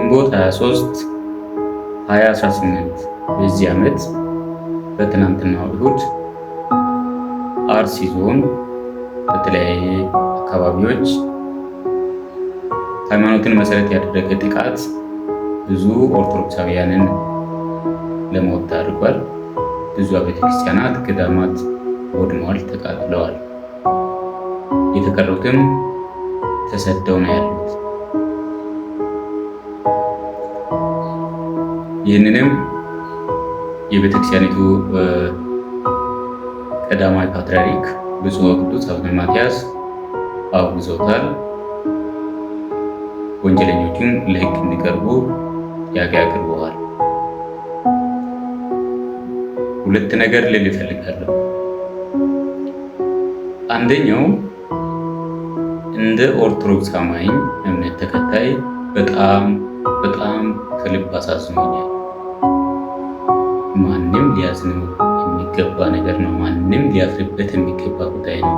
ግንቦት 23 2018 በዚህ ዓመት በትናንትናው እሁድ አርሲ ዞን በተለያየ አካባቢዎች ሃይማኖትን መሰረት ያደረገ ጥቃት ብዙ ኦርቶዶክሳውያንን ለሞት ዳርጓል። ብዙ አብያተ ክርስቲያናት፣ ገዳማት ወድመዋል፣ ተቃጥለዋል። የተቀሩትም ተሰደው ነው ያሉት። ይህንንም የቤተክርስቲያኒቱ ቀዳማዊ ፓትርያርክ ብፁዕ ወቅዱስ አቡነ ማትያስ አውግዘውታል። ወንጀለኞቹም ለሕግ እንዲቀርቡ ጥያቄ አቅርበዋል። ሁለት ነገር ልል እፈልጋለሁ። አንደኛው እንደ ኦርቶዶክስ አማኝ እምነት ተከታይ በጣም በጣም ከልብ አሳዝኖኛል። ማንም ሊያዝነው የሚገባ ነገር ነው። ማንም ሊያፍርበት የሚገባ ጉዳይ ነው።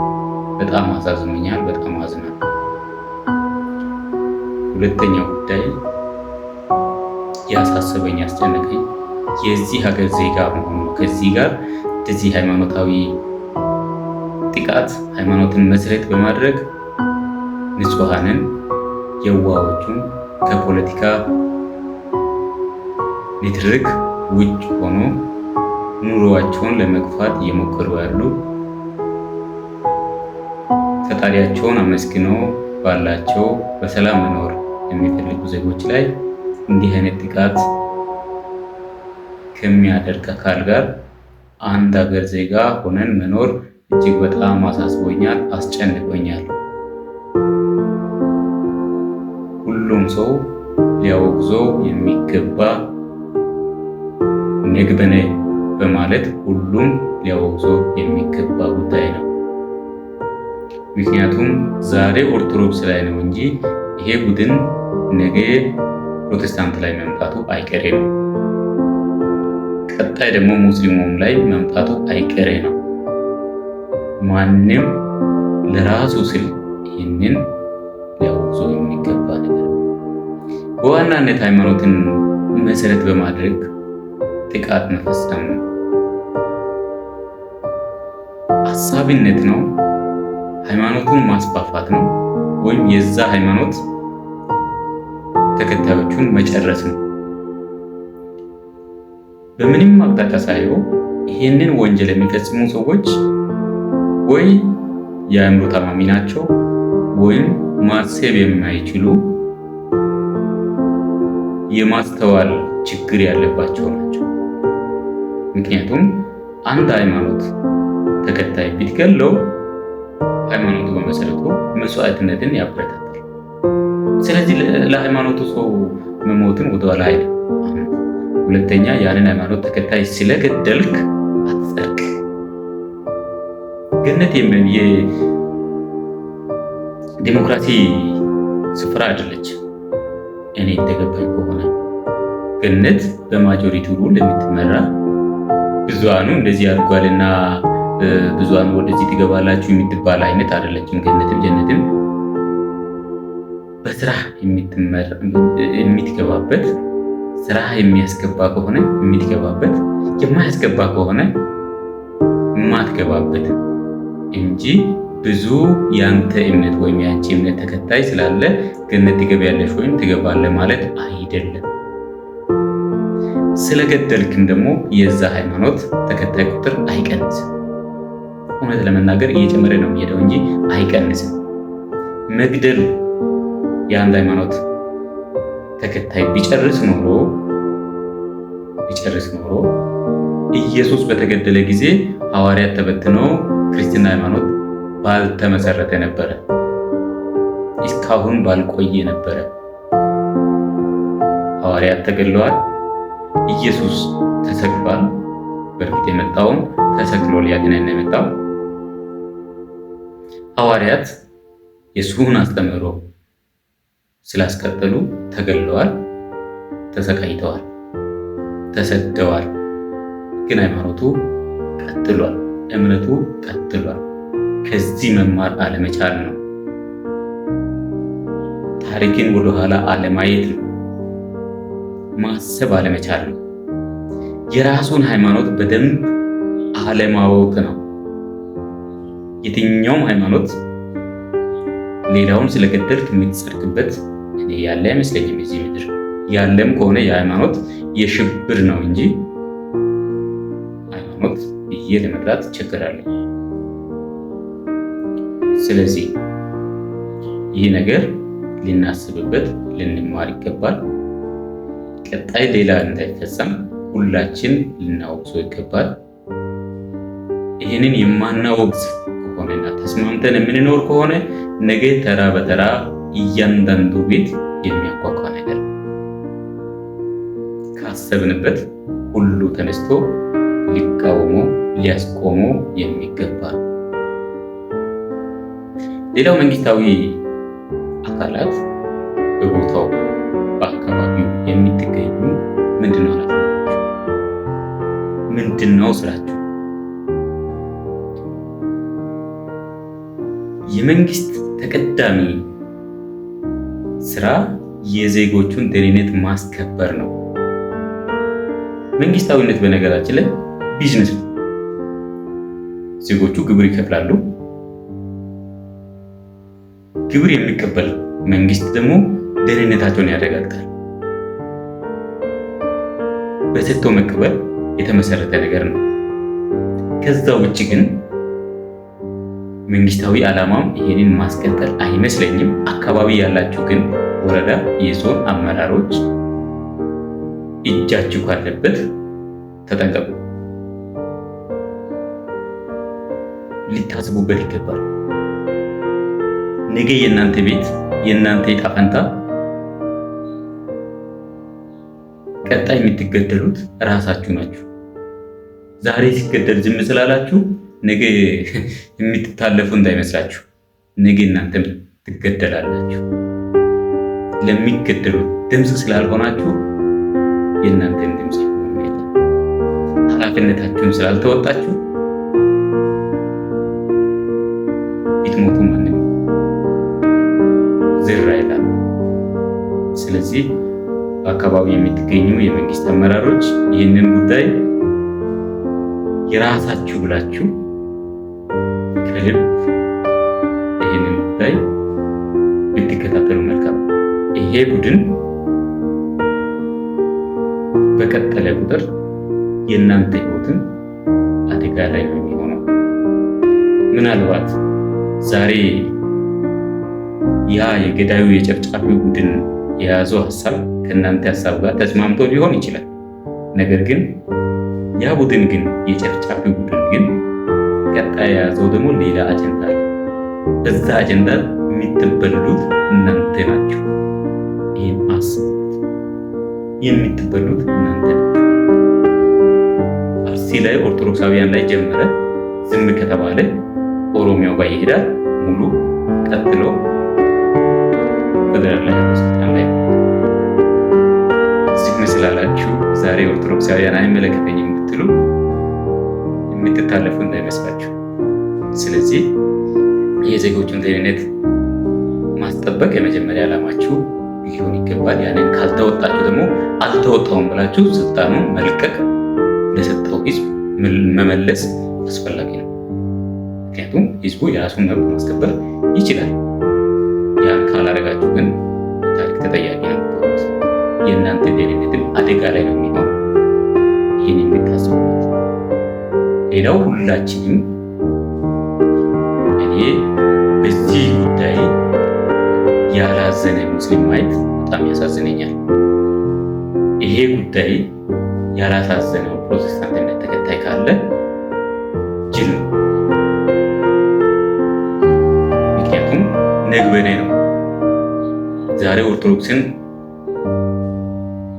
በጣም አሳዝኖኛል። በጣም አዝናለሁ። ሁለተኛው ጉዳይ ያሳሰበኝ ያስጨነቀኝ የዚህ ሀገር ዜጋ መሆኑ ነው። ከዚህ ጋር እንደዚህ ሃይማኖታዊ ጥቃት ሃይማኖትን መሰረት በማድረግ ንጹሐንን የዋሆቹን ከፖለቲካ ንትርክ ውጭ ሆኖ ኑሮአቸውን ለመግፋት እየሞከሩ ያሉ ፈጣሪያቸውን አመስግነው ባላቸው በሰላም መኖር የሚፈልጉ ዜጎች ላይ እንዲህ አይነት ጥቃት ከሚያደርግ አካል ጋር አንድ ሀገር ዜጋ ሆነን መኖር እጅግ በጣም አሳስቦኛል፣ አስጨንቆኛል። ሁሉም ሰው ሊያወግዘው የሚገባ ነግበኔ በማለት ሁሉም ሊያወግዘው የሚገባ ጉዳይ ነው። ምክንያቱም ዛሬ ኦርቶዶክስ ላይ ነው እንጂ ይሄ ቡድን ነገ ፕሮቴስታንት ላይ መምጣቱ አይቀሬ ነው። ቀጣይ ደግሞ ሙስሊሙም ላይ መምጣቱ አይቀሬ ነው። ማንም ለራሱ ሲል ይህንን ሊያወግዘው የሚገባ ነገር ነው። በዋናነት ሃይማኖትን መሰረት በማድረግ ጥቃት መፈጸም አሳቢነት ነው፣ ሃይማኖቱን ማስፋፋት ነው፣ ወይም የዛ ሃይማኖት ተከታዮቹን መጨረስ ነው። በምንም አቅጣጫ ሳየው ይሄንን ወንጀል የሚፈጽሙ ሰዎች ወይ የአእምሮ ታማሚ ናቸው ወይም ማሰብ የማይችሉ የማስተዋል ችግር ያለባቸው ናቸው። ምክንያቱም አንድ ሃይማኖት ተከታይ ቢትገለው ሃይማኖቱ በመሰረቱ መስዋዕትነትን ያበረታታል። ስለዚህ ለሃይማኖቱ ሰው መሞትን ወደኋላ አይልም። ሁለተኛ ያንን ሃይማኖት ተከታይ ስለገደልክ አትጸድቅ። ገነት የዲሞክራሲ ስፍራ አይደለች። እኔ እንደገባኝ ከሆነ ገነት በ majority rule የምትመራ ብዙሃኑ እንደዚህ አድርጓልና ብዙሃኑ ወደዚህ ትገባላችሁ የምትባል አይነት አይደለችም። ገነትም ጀነትም በስራ የምትገባበት፣ ስራ የሚያስገባ ከሆነ የምትገባበት፣ የማያስገባ ከሆነ የማትገባበት እንጂ ብዙ ያንተ እምነት ወይም ያንቺ እምነት ተከታይ ስላለ ገነት ትገቢያለሽ ወይም ትገባለህ ማለት አይደለም። ስለገደልክም ደግሞ የዛ ሃይማኖት ተከታይ ቁጥር አይቀንስም። እውነት ለመናገር እየጨመረ ነው የሚሄደው እንጂ አይቀንስም። መግደል የአንድ ሃይማኖት ተከታይ ቢጨርስ ኖሮ ኢየሱስ በተገደለ ጊዜ ሐዋርያት ተበትነው ክርስትና ሃይማኖት ባልተመሰረተ ነበረ፣ እስካሁን ባልቆየ ነበረ። ሐዋርያት ተገድለዋል። ኢየሱስ ተሰቅሏል። በእርግጥ የመጣውም ተሰቅሎ ሊያድነን ነው የመጣው። ሐዋርያት የሱን አስተምህሮ ስላስቀጠሉ ተገድለዋል፣ ተሰቃይተዋል፣ ተሰደዋል። ግን ሃይማኖቱ ቀጥሏል፣ እምነቱ ቀጥሏል። ከዚህ መማር አለመቻል ነው። ታሪክን ወደኋላ አለማየት ነው። ማሰብ አለመቻል ነው። የራሱን ሃይማኖት በደንብ አለማወቅ ነው። የትኛውም ሃይማኖት ሌላውን ስለገደልክ የምትጸድቅበት እኔ ያለ አይመስለኝም። እዚህ ምድር ያለም ከሆነ የሃይማኖት የሽብር ነው እንጂ ሃይማኖት ብዬ ለመጥራት እቸገራለሁ። ስለዚህ ይህ ነገር ልናስብበት ልንማር ይገባል። ቀጣይ ሌላ እንዳይፈጸም ሁላችን ልናወግዘው ይገባል። ይህንን የማናወግዝ ከሆነና ተስማምተን የምንኖር ከሆነ ነገ ተራ በተራ እያንዳንዱ ቤት የሚያኳኳ ነገር ካሰብንበት ሁሉ ተነስቶ ሊቃወሞ ሊያስቆሞ የሚገባ። ሌላው መንግስታዊ አካላት በቦታው በአካባቢው የምትገኙ ምንድነው ኃላፊነታችሁ? ምንድነው ስራችሁ? የመንግስት ተቀዳሚ ስራ የዜጎቹን ደህንነት ማስከበር ነው። መንግስታዊነት በነገራችን ላይ ቢዝነስ ነው። ዜጎቹ ግብር ይከፍላሉ። ግብር የሚቀበል መንግስት ደግሞ ደህንነታቸውን ያረጋግጣል። በሰጥቶ መቀበል የተመሰረተ ነገር ነው። ከዛ ውጭ ግን መንግስታዊ ዓላማም ይሄንን ማስቀጠል አይመስለኝም። አካባቢ ያላችሁ ግን ወረዳ፣ የዞን አመራሮች እጃችሁ ካለበት ተጠንቀቁ፣ ሊታስቡበት ይገባል። ነገ የእናንተ ቤት የእናንተ ዕጣ ፈንታ ቀጣይ የምትገደሉት ራሳችሁ ናችሁ። ዛሬ ሲገደል ዝም ስላላችሁ ነገ የምትታለፉ እንዳይመስላችሁ። ነገ እናንተም ትገደላላችሁ። ለሚገደሉት ድምፅ ስላልሆናችሁ የእናንተን ድምፅ የለም። ኃላፊነታችሁን ስላልተወጣችሁ ቢትሞቱ ማንም ዝር አይላም። ስለዚህ በአካባቢ የምትገኙ የመንግስት አመራሮች ይህንን ጉዳይ የራሳችሁ ብላችሁ ከልብ ይህንን ጉዳይ ብትከታተሉ መልካም። ይሄ ቡድን በቀጠለ ቁጥር የእናንተ ህይወትም አደጋ ላይ ነው የሚሆነው። ምናልባት ዛሬ ያ የገዳዩ የጨፍጫፊው ቡድን የያዘው ሀሳብ ከእናንተ ሀሳብ ጋር ተስማምቶ ሊሆን ይችላል። ነገር ግን ያ ቡድን ግን የጨፍጫፊው ቡድን ግን ቀጣይ የያዘው ደግሞ ሌላ አጀንዳ አለ። በዛ አጀንዳ የምትበሉት እናንተ ናችሁ። ይህን አስቡበት። የምትበሉት እናንተ ናችሁ። አርሲ ላይ ኦርቶዶክሳውያን ላይ ጀመረ። ዝም ከተባለ ኦሮሚያው ጋር ይሄዳል ሙሉ ቀጥሎ ፌደራል ላይ ያለው ስልጣን ላይ ዝም ስላላችሁ ዛሬ ኦርቶዶክሳውያን አይመለከተኝም ብትሉ የምትታለፉ እንዳይመስላችሁ። ስለዚህ የዜጎቹን ደህንነት ማስጠበቅ የመጀመሪያ ዓላማችሁ ሊሆን ይገባል። ያንን ካልተወጣችሁ ደግሞ አልተወጣውም ብላችሁ ስልጣኑን መልቀቅ፣ ለሰጠው ህዝብ መመለስ አስፈላጊ ነው። ምክንያቱም ህዝቡ የራሱን መብት ማስከበር ይችላል። ያን ካላደረጋችሁ ግን ታሪክ ተጠያቂ ነው የምትሆኑት። የእናንተ ደህንነትም አደጋ ላይ ነው የሚሆነው። ይህን የምታስቡበት። ሌላው ሁላችንም እኔ በዚህ ጉዳይ ያላዘነ ሙስሊም ማየት በጣም ያሳዝነኛል። ይሄ ጉዳይ ያላሳዘነው ፕሮቴስታንት እምነት ተከታይ ካለ ጅል ነው። ምክንያቱም ነግበኔ ነው። ዛሬ ኦርቶዶክስን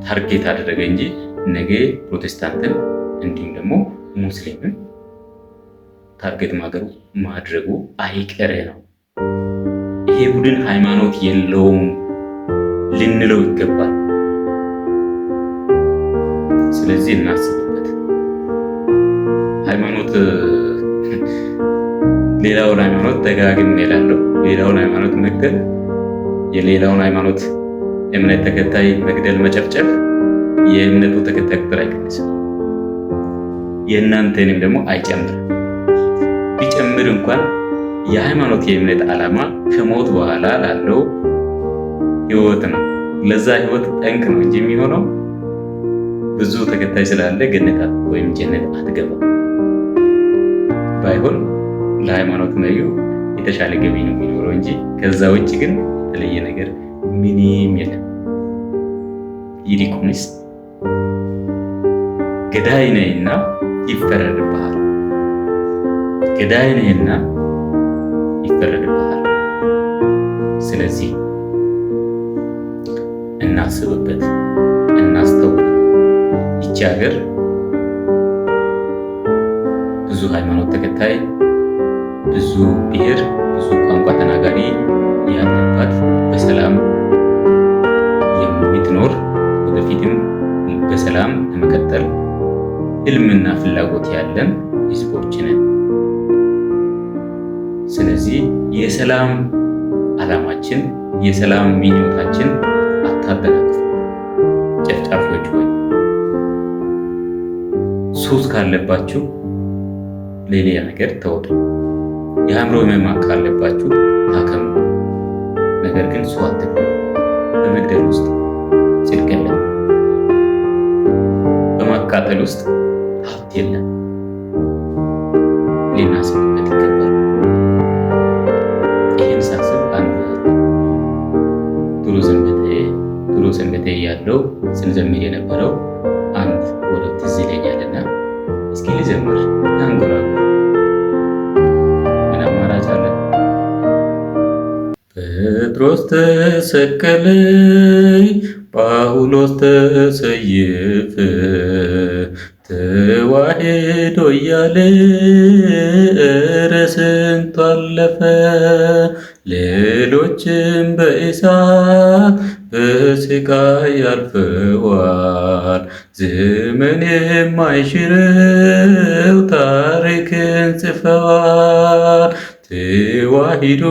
target አደረገ እንጂ ነገ ፕሮቴስታንትን እንዲሁም ደግሞ ሙስሊምን target ማድረጉ አይቀሬ ነው። ይሄ ቡድን ሃይማኖት የለውም ልንለው ይገባል። ስለዚህ እናስብበት። ሃይማኖት ሌላውን ሃይማኖት ደጋግሜ እላለሁ። ሌላውን ሃይማኖት መግደል፣ የሌላውን ሃይማኖት እምነት ተከታይ መግደል፣ መጨፍጨፍ የእምነቱ ተከታይ ቁጥር አይቀንስም፣ የእናንተንም ደግሞ አይጨምርም። ቢጨምር እንኳን የሃይማኖት የእምነት ዓላማ ከሞት በኋላ ላለው ህይወት ነው። ለዛ ህይወት ጠንቅ ነው እንጂ የሚሆነው ብዙ ተከታይ ስላለ ገነት ወይም ጀነት አትገባም። ባይሆን ለሃይማኖት መሪው የተሻለ ገቢ ነው የሚኖረው እንጂ ከዛ ውጭ ግን የተለየ ነገር ምንም የለም። ይልቁንስ ገዳይ ነህና ይፈረድብሃል። ገዳይ ነህና ይፈረድብሃል። ስለዚህ እናስብበት፣ እናስተውል። ይቺ ሀገር ብዙ ሃይማኖት ተከታይ፣ ብዙ ብሔር፣ ብዙ ቋንቋ ተናጋሪ ያለባት በሰላም የምትኖር ወደፊትም በሰላም ለመቀጠል ህልምና ፍላጎት ያለን ህዝቦች ነን። ስለዚህ የሰላም ዓላማችን የሰላም ምኞታችን አታደናቅፉ። ጨፍጫፊዎች ሆይ ሱስ ካለባችሁ ለሌላ ነገር ተወጡ። የአእምሮ ህመም ካለባችሁ ታከሙ። ነገር ግን ሰው አትግደሉ። በመግደል ውስጥ ጽድቅ የለም። በማቃጠል ውስጥ ሀብት የለም። ልናስብበት ይገባል። ይህን ሳስብ አንድ ድሮ ሰንበቴ ያለው ስንዘምር የነበረው አንድ ወረብ ትዝ ይለኛልና እስኪ ልዘምር፣ ላንጎራጉር። ምን አማራጭ አለ? ጴጥሮስ ተሰቀለ፣ ጳውሎስ ተሰየፈ፣ ተዋሕዶ እያለ ኧረ ስንቱ አለፈ። ሌሎችም በእሳት በስቃይ ያልፈዋል። ዘመን የማይሽረው ታሪክን ጽፈዋል። ተዋሕዶ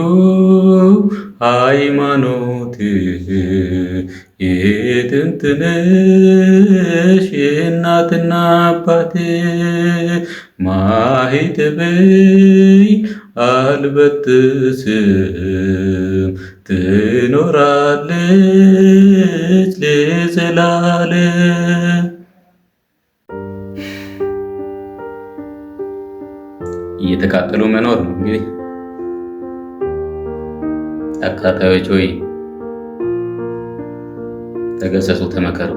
ሃይማኖት የጥንት ነሽ የእናትና አባት፣ ማኅተቤን አልበጥስም ትኖራለች ለዘላለም። እየተቃጠሉ መኖር ነው እንግዲህ። አቃጣዮች ሆይ ተገሰጹ፣ ተመከሩ።